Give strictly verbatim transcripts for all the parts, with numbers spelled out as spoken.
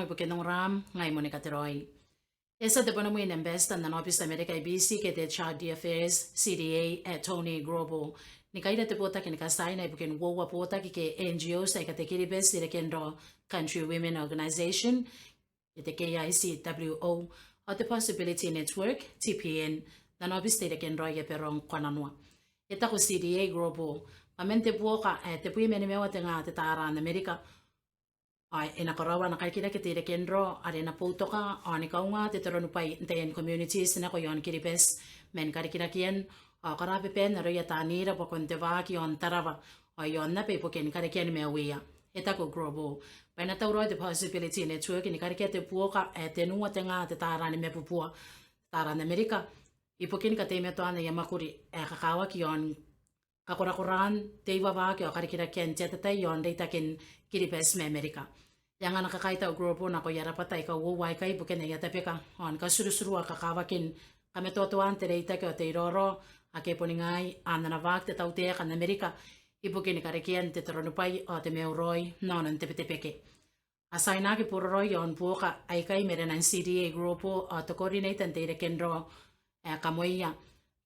Ibukin ongoram, ngai Monica Teroi. E a tia te bonomwi n ambassador n ana aobiti Amerika i Biti ke te Charge d'Affaires, C D A, ae Tony Grobel, ni kaira te botaki ni katiaina ibukin uoua botaki ke N G Os aika te Kiribati Irekerao Country Women Organization, ke te K I C W O, ao te Possibility Network, T P N, n ana aobiti te Irekerao i Aberong, Kananoa. E taku C D A Grobel bwa man te buoka ae tebwi ma nimaua te nga te tara n Amerika, ao e na karaoa ana karikirake te Irekerao are e na boutoka ao ni kaunga te toronibwai n taian communities nako iaon Kiribati, man karikirakean ao karababaan aroia taan ira buakon te waaki iaon Tarawa ao iaon aba ibukin karekean maiuia. E taku Grobel bwa e na tauraoi te Possibility Network ni karekea te buoka ae tenua te nga te tara nimabubua te tara n Amerika ibukin kateimatoan aia mwakuri ae kakawaki iaon kakorakoraan te iwawaaki ao karikirakean te atatai iaon reitakin Kiribati ma Amerika. E anga ana kakaitau Grobel nakoia rabwata aika uoua aikai ibukin aia tabeka ao ni katuruturua kakawakin kamatoatoaan te reitaki ao te iraorao ake boni ngaai ana waaki te tautaeka n Amerika ibukin karekean te toronibwai ao te maiuraoi n aonon te Betebeke. A tiainaki boraraoi iaon buoka aikai marenan C D A Grobel ao te coordinator n te Irekerao ae Kamoia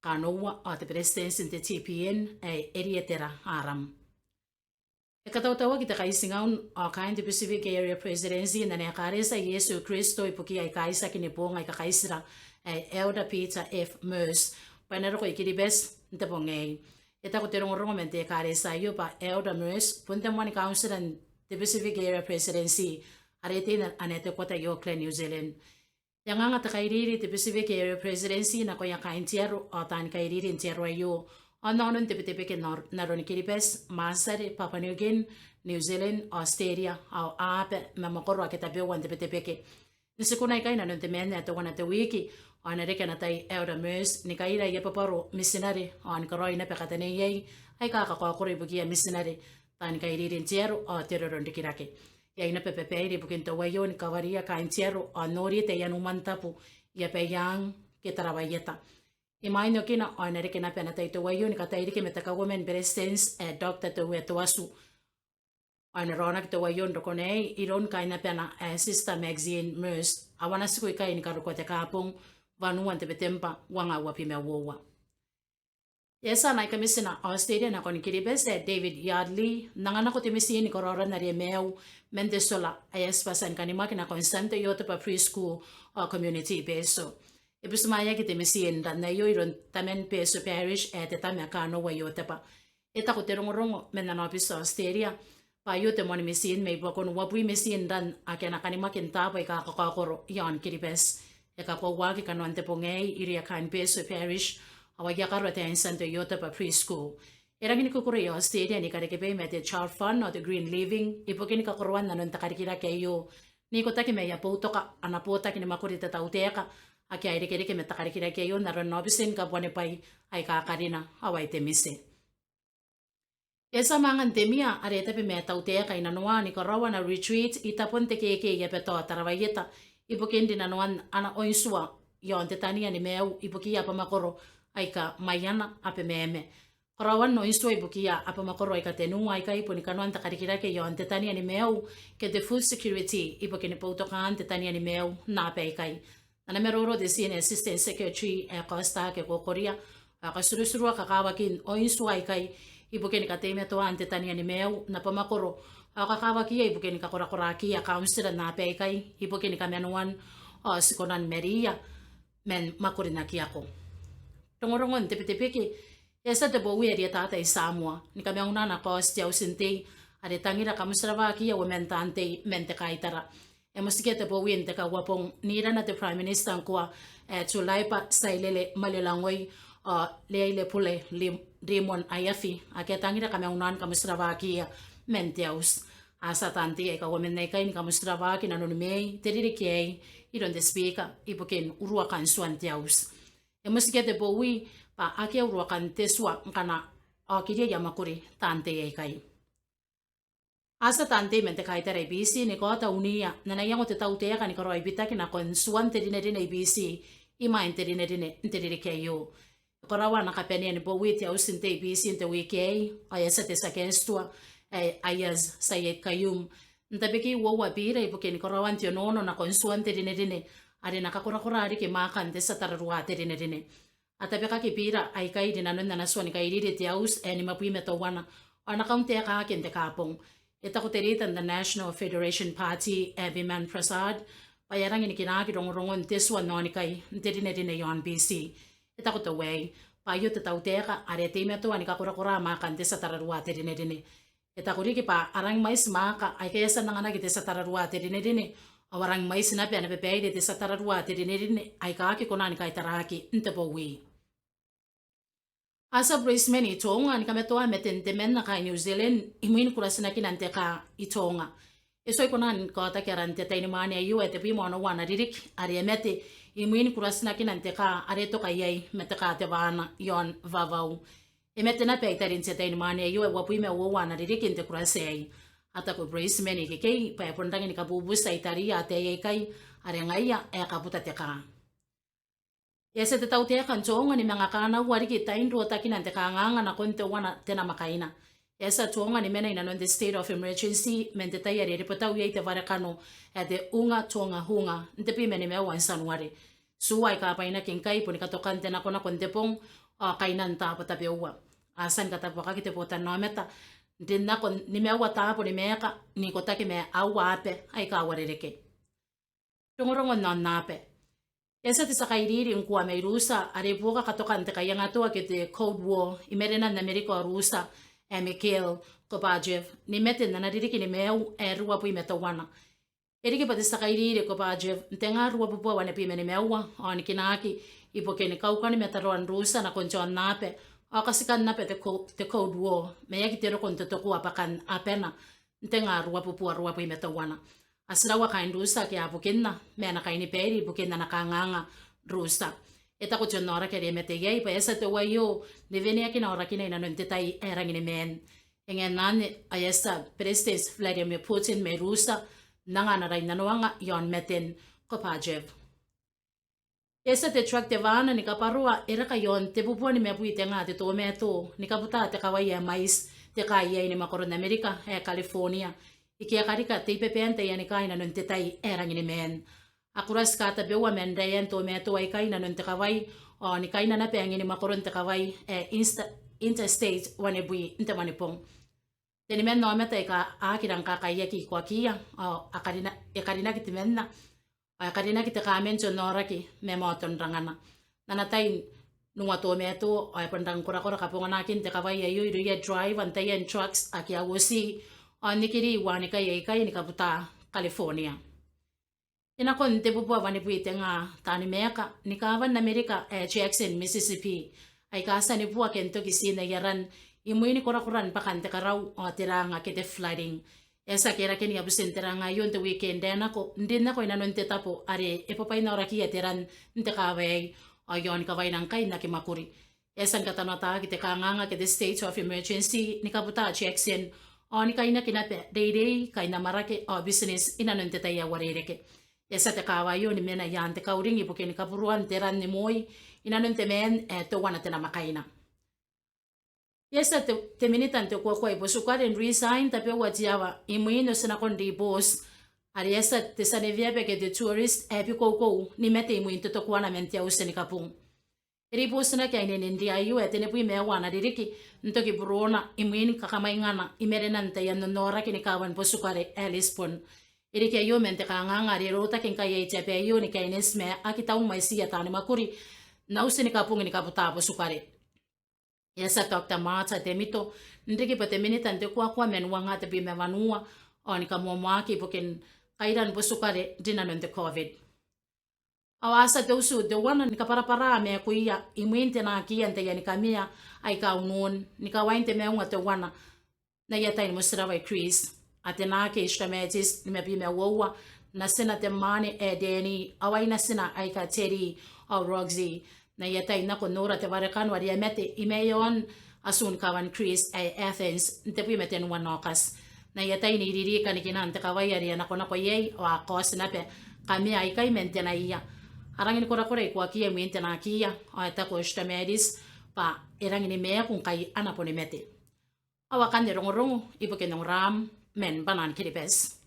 Kanoua ao te beretitenti n te T P N ae Erietera Aram. E katautauaki te kaitingaun ao kaain te Pacific Area Presidency n ana Ekaretia Iesu Kristo ibukiia aika itiaki ni boong aika kaitira ae Elder Peter F. Meurs bwa e na roko i Kiribati n te bong aei. E taku te rongorongo man te Ekaretia aio bwa Elder Meurs bon te moan kauntira n te Pacific Area Presidency are e tei n ana headquarter i Auckland, New Zealand. E anganga te kairiri te Pacific Area Presidency nakoia kaain te aro ao taan kairiri n te aro aio ao n aonon te Betebeke n aron Kiribati, Marshall, Papua New Guinea, New Zealand, Australia ao aba ma mwakoro ake tabeua n te Betebeke. N tikuna ikai inanon te maan ae teuana te wiiki ao e na reke ana tai Elder Meurs ni kaira aia babaro mitinare ao ni karaoi naba kataneiai aika kakaokoro ibukiia mitinare, taan kairiri n te aro ao te roro n rikirake. Iai naba babaire ibukin teuaio ni kawariia kaain te aro ao n noria taian umwantabu i Abaiang ke Tarawa Ieta. Imwain okina ao e na reke naba ana tai teuaio ni katairiki ma te kauoman ni beretitenti ae Doctor Teue Toatu. Ao e na raonaki teuaio n rokon aei iroun kaain abana ae Sister Maxine Meurs ao a na tiku ikai ni karokoa te Kaabong, wanua n Tebetemba, uanga uabwi ma uoua. E a tia ana High Commissioner Australia nakon Kiribati ae David Yardley n anganako te mitiin ni karaoan aria maiu man te solar ae e a tibwa tia ni kanimwaki nakon Santo Ioteba Preschool ao Community Betio. E butimwaeaki te mitiin n ran aio iroun taman Betio Parish ae te tama Kanoua Ioteba. E taku te rongorongo man ana aobiti Australia bwa aio te moan mitiin mai buakon uabwi mitiin n ran ake a na kanimwaki n taabo aika kakaokoro iaon Kiribati. E kakoauaaki kanoan te bong aei irouia kaain Betio Parish ao aia karo ataein Santo Ioteba Preschool. E rangi ni kukurei Australia n ikarekebai ma te Child Fund ao te Green Living ibukin kakoroan nanon te karikirake aio, n ikotaki ma aia boutoka ana botaki ni mwakuri te tautaeka ake a irekereke ma te karikirake aio n aron aobitin kabuanibwai aika karina ao ai te MISE. E a tia mwangan te MIA are e tabe ma tautaeka i nanoa ni karaoa ana retreat i tabon te keke i Abatoa, Tarawa Ieta, ibukin rinanoan ana ointua iaon te tania ni maiu ibukiia abamwakoro aika Maiana, Abemama. Karaoan ointua ibukiia abamwakoro aika tenua aikai boni kanoan te karikirake iaon te tania ni maiu ke te food security ibukin boutokaan te tania ni maiu n aaba aikai. Ana maroro te Senior Assistant Secretary ae Costa Kekokoria ao e katuruturua kakawakin ointua aikai ibukin kateimatoaan te tania ni maiu n abamwakoro ao kakawakiia ibukin kakorakorakiia kauntira n aaba aikai ibukin kamanoan ao ti kona ni mariia man mwakuri n aki ako. Rongorongon te Betebeke. E a tia te bowi ae rietata i Samoa ni kamaunaan ana kaoti te auti n tei are tangira kamotirawakiia uoman taan tei man te kaitara. E motikia te bowi n te Kauabong n irana te Prime Minister ngkoa ae Tuilaepa Sailele Malielegaoi ao Leailepule Rimon Aiafi ake a tangira kamaunaan kamotirawakiia man te auti. A tia taan tei aika uoman aikai ni kamotirawaki inanon Mei te ririki aei iroun te Speaker ibukin uruakan tuan te auti. E motikia te bowi bwa akea uruakan te tua ngkana a okiria aia mwakuri taan tei aikai. A tia taan tei man te kaitara i Biti ni kaota uniia n ana iango te tautaeka ni karaoi bitaki nakon tuan te rinerine i Biti imwain te rinerine n te ririki aio. E karaoa ana kabanea ni bowi te auti n tei i Biti n te wiki aei ao e a tia te tia kaetitua ae Aiyaz Sayed-Khaiyum N tabeki uoua bira ibukin karaoan te onoono nakon tuan te rinerine are e na kakorakora riki mwaakan te tia tararua te rinerine. A tabekaki bira aikai rinanon ana tua ni kairiri te auti ae nimabwi ma teuana, ao e na kauntaekaaki n te Kaabong. E taku te rita n te National Federation Party ae Biman Prasad bwa e a rangi ni kinaaki rongorongon te tua n aonikai n te rinerine iaon Biti. E taku teuaei bwa aio te tautaeka are e teimatoa ni kakorakora mwaakan te tia tararua te rinerine. E taku riki bwa a rangi mwaiti mwaaka aika e a tia n anganaki te tia tararua te rinerine, ao a rangi mwaiti naba ana babaire te tia tararua te rinerine aika aki kona ni kaitaraaki n te bowi. A tia bureitiman i Tonga ni kamatoa maten temanna kaain New Zealand imwin kuratinakina n te kaa i Tonga. E tuai kona ni kaotaki aran te tai ni mwaane aio ae tebwi ma onoua ana ririki are e mate imwin kuratinakina n te kaa are e toka iai ma te kaa te waana iaon Vavau. E mate naba i tarin te tai ni mwaane aio ae uabwi ma uoua ana ririki n te kurati aei. A taku bureitiman ikekei bwa e bon rangi ni kabubuti aia tai ataei aikai are ngaia ae kabuta te kaa. E a tia te tautaeka n Tonga ni manga kanakoa riki tain rotakina n te kanganga nakon teuana te namwakaina. E a tia Tonga ni mena inanon te state of emergency man te tai are e ribotau iai te warekano ae te Hunga Tonga Hunga n tebwi ma nimaua n Tianuare. Tua aika bwainaki ngkai boni katokan te nakonako n te bong ao kainan taabo tabeua. A tia ni katabuakaki te botannaomata n rin nako nimaua taabo ni maeka n ikotaki ma aua aba aika uarereke. Rongorongon aonnaba. E a tia te tia kairiri ngkoa mai Russia are e buoka katokan te kaiangatoa ke te Cold War i marenan Amerika ao Russia ae Mikhail Gorbachev ni mate n ana ririki ni maiu ae ruabwi ma teuana. E riki bwa te tia kairiri Gorbachev n tengaa ruabubua wanibwi ma nimaua ao ni kinaaki ibukin kaukan mataroan Russia nakon te aonnaba ao katikan naba te Co-, te Cold War, ma e aki te roko n totokoa bwakan abana n tengaa ruabubua ruabwi ma teuana. A tiraua kaain Russia ake a bukinna ma ana kainibaire ibukin ana kanganga Russia. E taku te onaoraki are e mate iai bwa e a tia teuaio ni weneakina aorakina inanon te tai ae rangi ni maan. E ngae n anne ao e a tia Beretitenti Vladimir Putin mai Russia n anga ana rain nanoanga iaon maten Gorbachev. E a tia te truck te waana ni kabwaroa e raka iaon tebubua nimabwi tengaa te tomato ni kabuta te kawai ae mwaiti te kaa iai ni mwakoron Amerika ae California, ike a karika te ibebean taian kaa inanon te tai ae rangi ni maan. A kurati kaa tabeua man raean tomato aikai inanon te kawai ao ni kaina naba angin mwakoron te kawai ae Insta-, Interstate wanibwi n te Moanibong. Teniman aomata aika a aki rang kakaiaki ikoakiia ao a karina-, e karinaki temanna ao e karinaki te kaa man te onaoraki ma maoton rangana. N ana tai n ua tomato ao e bon rang korakora kabonganaakin te kawai aio irouia driver n taian trucks ake a uoti ao n nikiri uaanikai aikai ni kabuta California. E nakon tebubua wanibwi tengaa taani maeka ni kaawan Amerika ae Jackson, Mississippi, aika a tia ni bua Kentucky Tea n aia ran imwin korakoran bwakan te karau ao te raanga ke te flooding. E a tia kerake ni abutin te raanga aio n te weekend ae nako, n rin nako inanon te tabo are e bwabwainaorakiia te ran n te kaawa aei ao iaon kawaina ngkai n aki mwakuri. E a tia ni katanoataaki te kanganga ke te state of emergency ni kabuta Jackson ao ni kainaki naba reirei, kainamwarake ao business inanon te tai ae uarereke. E a tia te kaawa aio ni mena i aan te kauring ibukin kaburuan te ran ni moi inanon te maan ae teuana te namwakaina. E a tia te, te minita n te kuakua i Botukaere n resign tabeua te aoa imwin otinakon ribooti are e a tia te tia neweaba ke te tourist ae bikoukou ni mate imwin totokoana man te auti ni kabung. E ribootinaki ainen India aio ae tenibwi ma aua ana ririki n toki buroona imwin kakamwaingana i marenan taian onaoraki ni kaawan Botukaere ae Lisbon. E riki aio man te kanganga are e rotaki ngkai iai te aba aio ni kaineti ma aki tau mwaitiia taani mwakuri n auti ni kabung ni kabuta Botukaere. E a tia Doctor Marta Temito n riki bwa te minita n te kuakua man uangaa tebwi ma wanua ao ni kamoamoaki ibukin kairan Botukaere rinanon te COVID. Ao a tia te utu teuana ni kabwarabwara maakuia imwin te naakiia n taiani kamea aika unoon ni kawain te maunga teuana n aia tai ni motirawa i Greece. A te naake Stamatis nimabwi ma uoua, natina te mwaane ae Danny ao ai natina aika Teddy ao Roxy. N aia tai n nako n nora te warekano are e a mate i maeaon atun kaawan Greece ae Athens n tebwi ma tenua n Aokati. N aia tai n iriri kanikinan te kawai are a nakonako iai ao a kaoti naba kamea aikai man tenaiia. A rangi ni korakora ikoakiia imwin te naakiia ao e taku Stamatis bwa e rangi ni maaku ngkai a na boni mate. Ao akanne rongorongo ibukin ongoraam man Bwanan Kiribati.